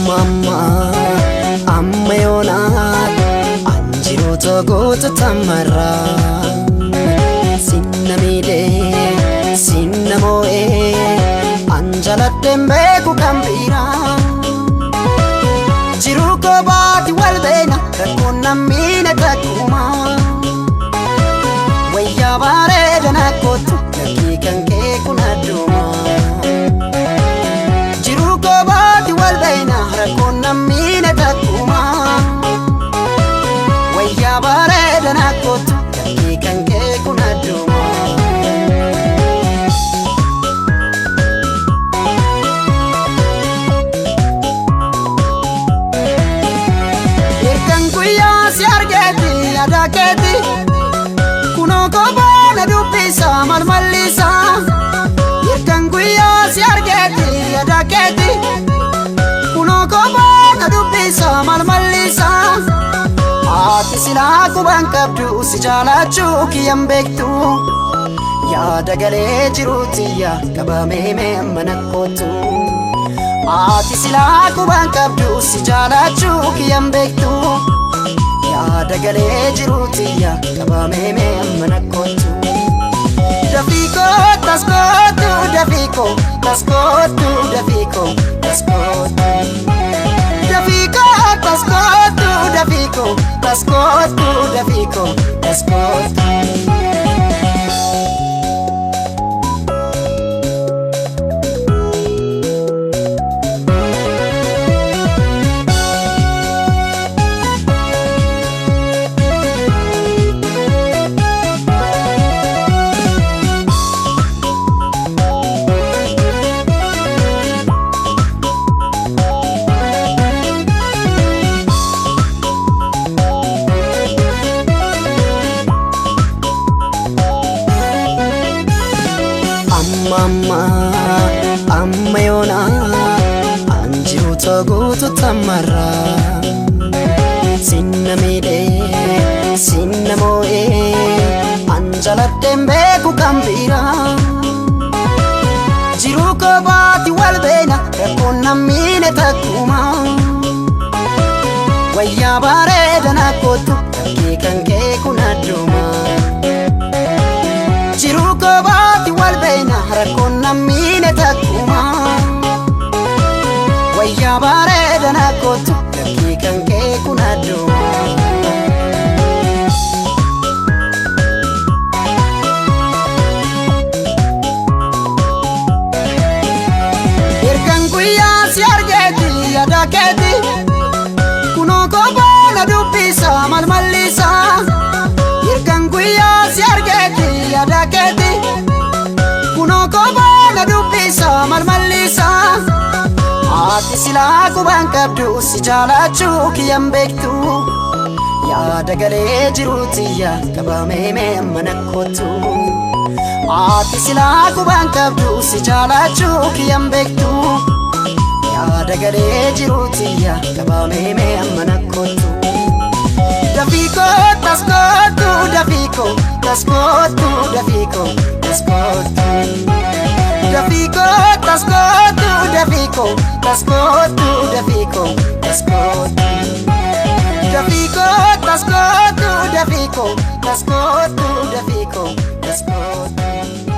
Amma amma amma yoonaa anjiroota goota tamarraa sinna miidhee sinna moo'ee an jaladheen beeku kan biraa jiruu koo baati wal beena rakkoon nammiina takkuma wayyaa bareeda nakkootu lakkii kan kee kun adduma jiruu koo baati wal beena rakkoon nammiina takkuma wayyaa bareeda nakkootu lakkii kan kee kun adduma. Ergan guyyaa si argeeti yaada keeti kunoo kophaa na dubbisa malmallisa. Ergan guyyaa si argeeti yaada keeti kunoo kophaa na dubbisa malmallisa. Ati silaa quban qabdu si jaalachuu kiyyan beektu yaada galee jiruutiyya qabamee mee mana kootu. Ati silaa quban qabdu si jaalachuu kiyyan beektu yaada galee jiruutiyya qabamee mee mana kootu. Dafiikoo taskootu dafiikoo taskootu dafiikoo taskootu. Dafiikoo taskootu dafiikoo taskootu dafiikoo taskootu. Amma amma amma yoonaa anjiroota guutu tamarraa sinna miidhee sinna moo'ee an jaladheen beeku kan biraa jiruu koo baati wal beena rakkoon nammiine takkuma wayyaa bareeda nakkootu lakkii kan kee kun adduma. Jiruu koo baati wal beena rakkoon nammiine takkuma wayyaa bareeda nakkootu lakkii kan kee kun adduma. Ergan guyyaa si argeeti yaada keeti kunoo kophaa na dubbisa malmallisa. Ergan guyyaa si argeeti yaada keeti kunoo kophaa na dubbisa malmallisa. Ati silaa quban qabdu si jaalachuu kiyyan beektu yaada galee jiruutiyya qabamee mee mana kootu. Ati silaa quban qabdu si jaalachuu kiyyan beektu yaada galee jiruutiyya qabamee mee mana kootu. Dafiikoo taskootu dafiikoo taskootu dafiikoo taskootu. Dafiikoo taskootu dafiikoo taskootu dafiikoo taskootu. Dafiikoo taskootu dafiikoo taskootu dafiikoo taskootu.